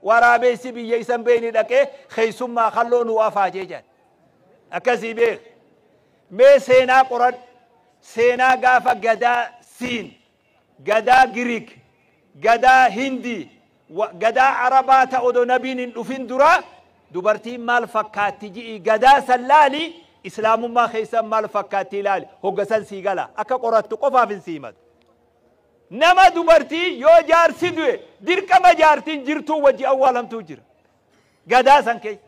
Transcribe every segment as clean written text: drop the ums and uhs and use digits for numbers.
Waraabessi biyya isan beeyni dhaqee keessummaa kalloo nu afaajee jedhan. Akkasii beek. Mee seenaa qoradhu. Seenaa gaafa gadaa Siin, gadaa Giriik, gadaa Hindii, gadaa Arabaa ta odoo nabiin hin dhufin dura dubartiin maal fakkaatti ji'i gadaa san laali, islaamummaa keessan maal fakkaatti ilaali, hoggasan sii gala akka qorattu qofaaf hin siimatu. Nama dubartii yoo jaarsi du'e dirqama jaartiin jirtuu wajji awwaalamtuu jira. Gadaa san keessa.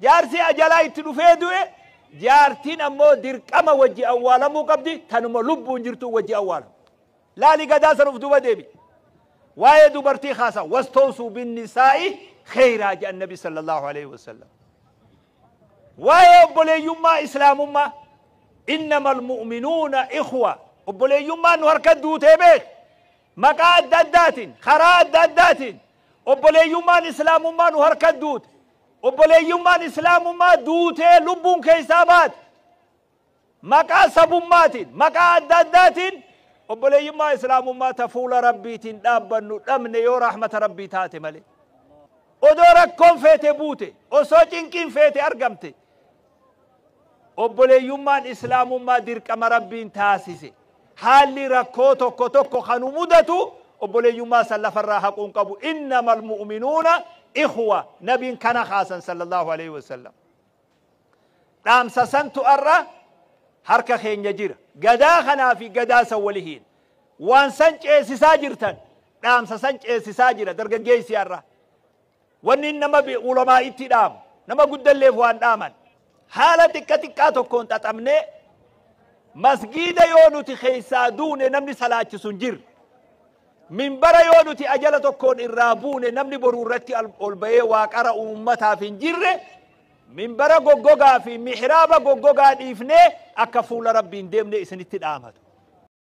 Jaarsi ajalaa itti dhufee du'e, jaartiin ammoo dirqama wajji awwaalamuu qabdi, tanuma lubbuun jirtuu wajji awwaalamu. Laali gadaa san uf duuba deebi. Waa'ee dubartii kaasa wastawsuu binnisaa'i kheyraa jedhan nabi sallallahu alaihi wasallam. Waa'ee obboleeyyummaa islaamummaa, innamal mu'minuuna ikhwa, obboleeyyummaan nu harka duutee beek, maqaa adda addaatiin, karaa adda addaatiin obboleeyyummaan islaamummaa nu harka duute. Obboleeyyummaan islaamummaa duutee lubbuun keessaa baate. Maqaa sabummaatiin, maqaa adda addaatiin obboleeyyummaa islaamummaa ta fuula rabbiitiin dhaabbannu dhabne yoo rahmata rabbii taate malee. Odoo rakkoon feete buute, osoo cinqiin feete argamte, obboleeyyummaan islaamummaa dirqama rabbiin taasise. Haalli rakkoo tokko tokko kan mudatu obboleeyyummaa san lafarraa haquun qabu. Innamal mu'minuuna ikhwa, nabiin kana kaasan sallallahu alaihi wasallam. Dhaamsa santu arra harka keenya jira. Gadaa kanaa fi gadaa san walihiin. Waan san ceesisaa jirtan, dhaamsa san ceesisaa jira dargaggeessi arra. Wanni nama ulamaa itti dhaamu, nama guddalleef waan dhaaman. Haala xiqqa xiqqaa tokkoon xaxamnee masgiida yoo nuti keessaa duune namni salaachisu hin jirre. Minbara yoo nuti ajala tokkoon irraa buune namni boruu irratti ol ba'ee waaqara uummataaf hin jirre, minbara goggogaa fi mihraaba goggogaa dhiifnee akka fuula rabbiin deemne isinitti dhaamatu.